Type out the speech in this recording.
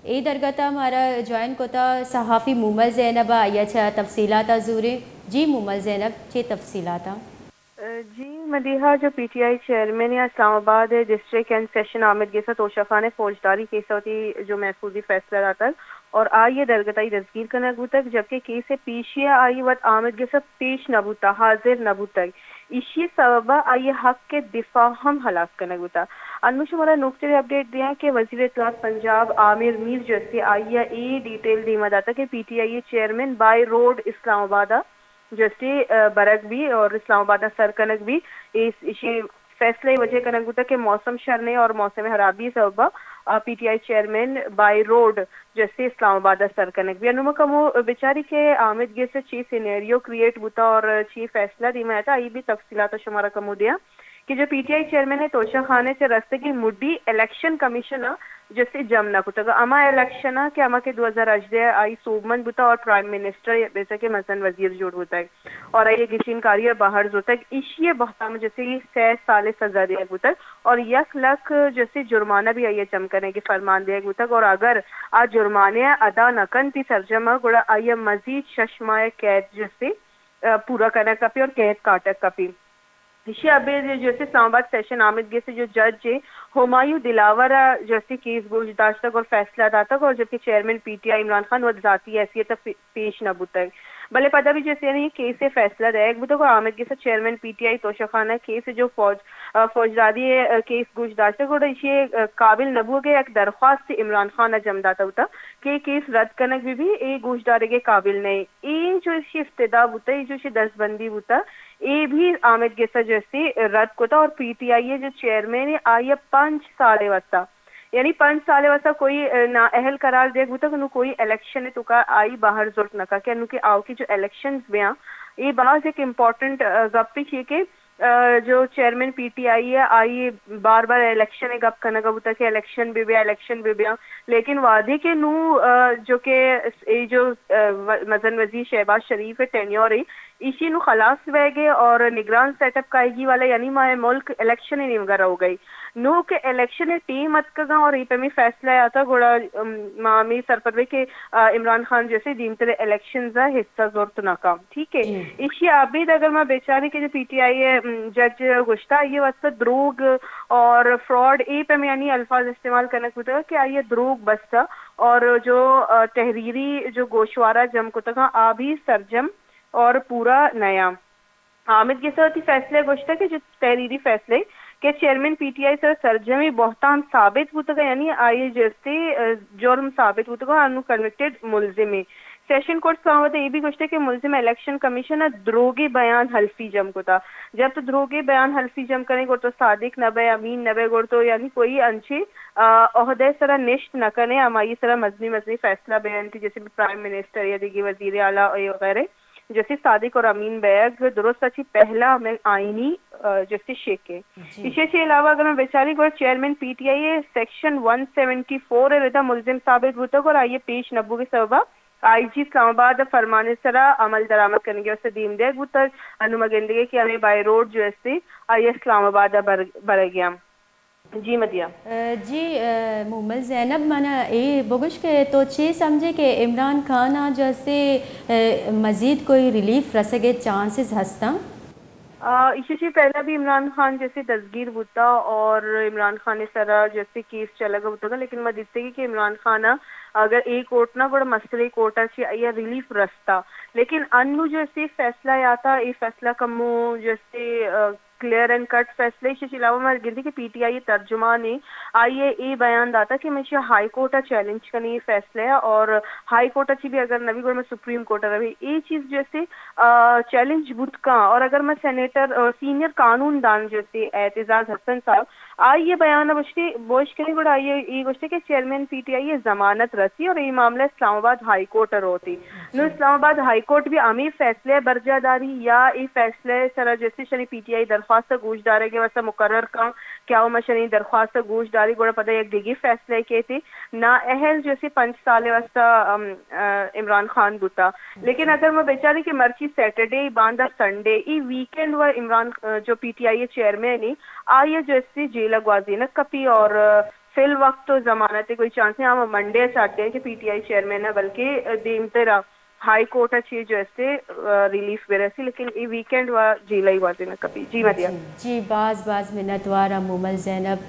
اے درگت ءَ مارا جوائن کتا صحافی مومل زینب ءَ، آئی ءَ چہ تفصیلات ءَ زوریں۔ جی مومل زینب، چے تفصیلات ءَ؟ جی مدیحہ، جو پی ٹی آئی چیئرمین ءَ اسلام آباد ءِ ڈسٹرکٹ اینڈ سیشن آمید گس ءَ توشہ خانہ ءِ فوجداری کیس ءَ وتی جو محفوظی فیصلہ داتگ اور آئی ءِ درگت ءَ آئی دزگیر کنگ بوتگ، جبکہ کیس ءِ پیشی ءَ آئی وت آمید گس ءَ پیش نہ بوتگ، حاضر نہ بوتگ۔ ایشی ءِ سبب ءَ آئی ءِ حق ءِ دفاع ہم ہلاس کنگ بوتگ۔ انوں شمارا نوکتریں اپڈیٹ دیاں کہ وزیر اطلاعات پنجاب عامر میر جسے آئی ءَ اے ڈیٹیل دیما داتگ کہ پی ٹی آئی ءِ چیئرمین بائی روڈ اسلام آباد ءَ جسے، آ، برگ بی اور اسلام آباد ءَ سر کنگ بی۔ اے، ایشی فیصلہ ءِ وجہ کنگ بوتگ کہ موسم شر نہ ایں اور موسم خرابی ءِ سبب ءَ، آ، P T I chairman by road جسے اسلام آباد ءَ سر کنگ بی۔ انوں ما کمو بچاری کہ آمید گس ءَ چی سینیریو کریئیٹ بوتا اور چی فیصلہ دیما آتا، آئی بی تفصیلات شمارا کمو دیاں کہ جو پی ٹی آئی چیئرمین ءِ توشہ خانہ ءَ چہ رستگیں مڈی الیکشن کمیشن ءَ جسے جم نہ کتگ۔ ہما الیکشن ءَ کہ ہما کہ دو ہزار ہژدہ ءَ آئی سوبمند بوتا اور پرائم منسٹر ءَ بیسا کہ مزن وزیر جوڑ بوتگ اور آئی ءَ گچین کاری ءَ بہر زرتگ، ایشی ءِ بہتام جسے سئے سال ءِ سزا دیگ بوتگ اور یک لکھ جسے جرمانہ بھی آئی ءَ جم کنگ ءِ فرمان دیگ بوتگ اور اگر آ جرمانہ ءَ ادا نہ کنت سرجم ءَ، گڑا آئی ءَ مزید شش ماہ ءِ قید جسے، آ، پورا کنگ کپی اور قید کاٹگ کپی۔ ایشی ءَ ابید جسے اسلام آباد سیشن آمید گس ءِ جو جج ءَ ہمایوں دلاور ءَ جسے کیس گوش داشتگ اور فیصلہ داتگ اور جبکہ chairman P T I Imran Khan وت ذاتی حیثیت ءَ پی-، پیش نہ بوتگ، بلے پدا بھی جسے یعنی کیس ءِ فیصلہ دئیگ بوتگ اور آمید گس ءَ چیئرمین پی ٹی آئی توشہ خانہ کیس ءِ جو فوج، آ، فوجداری ءَ، آ، کیس گوش داشتگ، گڑا ایشی ءِ، آ، قابل نہ بوگ ءِ یک درخواست عمران خان ءَ جم داتگ بوتگ کہ اے کیس رد کنگ بہ بی، اے گوش دارگ ءِ قابل نہ ایں۔ اے جو ایشی افتدا بوتگ، اے جو ایشی دستبندی بوتگ، اے بھی آمید گس ءَ جسے رد کتا اور پی ٹی آئی ءِ جو چیئرمین ایں، آئی ءَ پنچ سال ءِ واسطہ، یعنی پنچ سال ءِ واسطہ کوئی، آ، نااہل قرار دیگ بوتگ، نوں کوئی الیکشن ءِ توکا آئی بہر زرت نہ کن کہ انوں کہ آؤکی جو الیکشنز بیاں، اے باز یک امپورٹنٹ، آ، گپے چی کہ، آ، جو چیئرمین پی ٹی آئی ءَ، آئی بار بار الیکشن ءِ گپ کنگ ءَ بوتگ کہ الیکشن بہ بیا، الیکشن بہ بیا، لیکن وہدے کہ نوں، آ، جو کہ اے جو، آ، و-، مزن وزیر شہباز شریف ءِ ٹینیور ایں، ایشی نوں خلاص بئیگ ءَ اور نگران سیٹ اپ کائیگی والا، یعنی مئے ملک الیکشن ءِ نیمگ ءَ روگ ءَ۔ نوں کہ الیکشن ءِ ٹیم اتکگاں اور اے پیمیں فیصلہ آتا، گڑا، ام، ما ہمے سرپد بئیں کہ، آ، عمران خان جسے دیمتر الیکشنز ءَ حصہ زرت نہ کن۔ ٹھیک ہے؟ جی۔ ایشی ءَ ابید اگر ما بچاریں کہ جو پی ٹی آئی ءِ، ام، جج گوشتا، آئی ءِ واسطہ دروگ اور فراڈ، اے پیمیں یعنی الفاظ استعمال کنگ بوتگ کہ آئی ءَ دروگ بستا اور جو، آ، تحریری جو گوشوارہ جم کتگاں، آ بھی سرجم اور پورا نیا۔ حامد گس ءَ وتی فیصلہ ءَ گوشتگ کہ جو تحریری فیصلہ کہ چیئرمین پی ٹی آئی سر سرجمیں بہتان ثابت بوتگ، یعنی آئی ءِ جستے، آ، جرم ثابت بوتگ، انوں کنوکٹڈ ملزم ایں۔ سیشن کورٹ اسلام آباد ءَ اے بھی گوشتگ کہ ملزم الیکشن کمیشن ءَ دروگی بیان حلفی جم کتا۔ جب تو دروگی بیان حلفی جم کنے، گڑا تو صادق نہ بئے، امین نہ بئے، گڑا تو یعنی کوئی انچیں، آ، عہدہ سرا نشت نہ کنے، ہمائی سرا مزنی مزنی فیصلہ بیان تھی، جیسے پرائم منسٹر یا دیگی وزیر اعلیٰ وغیرہ۔ جسے صادق اور امین بیگ درست اچھی پہلا ہمیں آئینی، آ، جسے شیک ہے۔ جی۔ ایشی چے علاوہ اگر میں بیچاری گوڑا چیئرمین پی ٹی آئی ہے، سیکشن ون سیونٹی فور ہے، ردا ملزم ثابت بوتگ اور آئیے پیش نبو کے سببا آئی جی اسلام آباد فرمان سرا عمل درآمد کرنے کے واسطے دیم دیگ بوتگ۔ انو مگندگے کہ ہمیں بائی روڈ جو ہے سے آئیے اسلام آباد بر-، برگیاں۔ جی مدیہ۔ ء، جی، ء، مومل زینب، من ء اے بگوش کہ تو چے سمجھے کہ عمران خان ء جو استے، ء، مزید کوئی ریلیف رسگ ء چانسز ہستاں؟ آ، ایشی چی پہلا بھی عمران خان جیسے دزگیر بوتا اور عمران خان ء سرا جیسے کیس چلگا بوتگا، لیکن ما دیتے کہ عمران خان ء اگر اے کورٹ نہ گڑا مسترے کورٹ ء چی آئی ء ریلیف رستا، لیکن انو جیسے فیصلہ آتا، اے فیصلہ کمو جیسے، آ، کلیئر اینڈ کٹ فیصلہ۔ ایشی چہ علاوہ ما گندی کہ پی ٹی آئی ترجمان نے آئی ء اے بیان داتا کہ من چہ ہائی کورٹ ء چیلنج کنی اے فیصلہ ء، اور ہائی کورٹ ء چی بھی اگر نہ بھی گڑا من سپریم کورٹ ء روی۔ اے چیز جیسے، آ، چیلنج بوت کاں، اور اگر من سینیٹر، آ، سینئر قانون دان جیسے اعتزاز حسن صاحب آئی ء بیان ء گوشتے، گوش کنی گڑا آئی ء اے گوشتے کہ چیئرمین پی ٹی آئی ء ضمانت رسی اور اے معاملہ اسلام آباد ہائی کورٹ ء روتی۔ نو اسلام آباد ہائی کورٹ بھی ہمے فیصلہ ء برجاہ داری یا اے فیصلہ ء سرا جسٹس یعنی پی ٹی آئی درخواست ء گوش دارگ ء واسطہ مقرر کن کہ آؤ مشنی درخواست ء گوش داری گڑا پدا یک دگہ فیصلہ ء کیتے نااہل جیسے پنچ سال ء واسطہ، ام، ا، عمران خان بوتا۔ لیکن اگر ما بچاریں کہ مرچی سیٹرڈے باندا سنڈے ای ویکینڈ و عمران، ا، جو پی ٹی آئی ء چیئرمین ای آئی ء جیسے جیل ء گوازینگ کپی اور، ا، فی الوقت تو ضمانت ءِ کوئی چانس نہیں، ہم منڈے ءَ چاہتے ہیں کہ پی ٹی آئی چیئرمین ہے، بلکہ دیمترا ہائی کورٹ ءَ چی جو استے ریلیف برسی، لیکن اے ویکینڈ وا جیل ءَ ہی وازی نہ کپی۔ جی مدیا۔ جی، جی، باز باز منتوار آں مومل زینب۔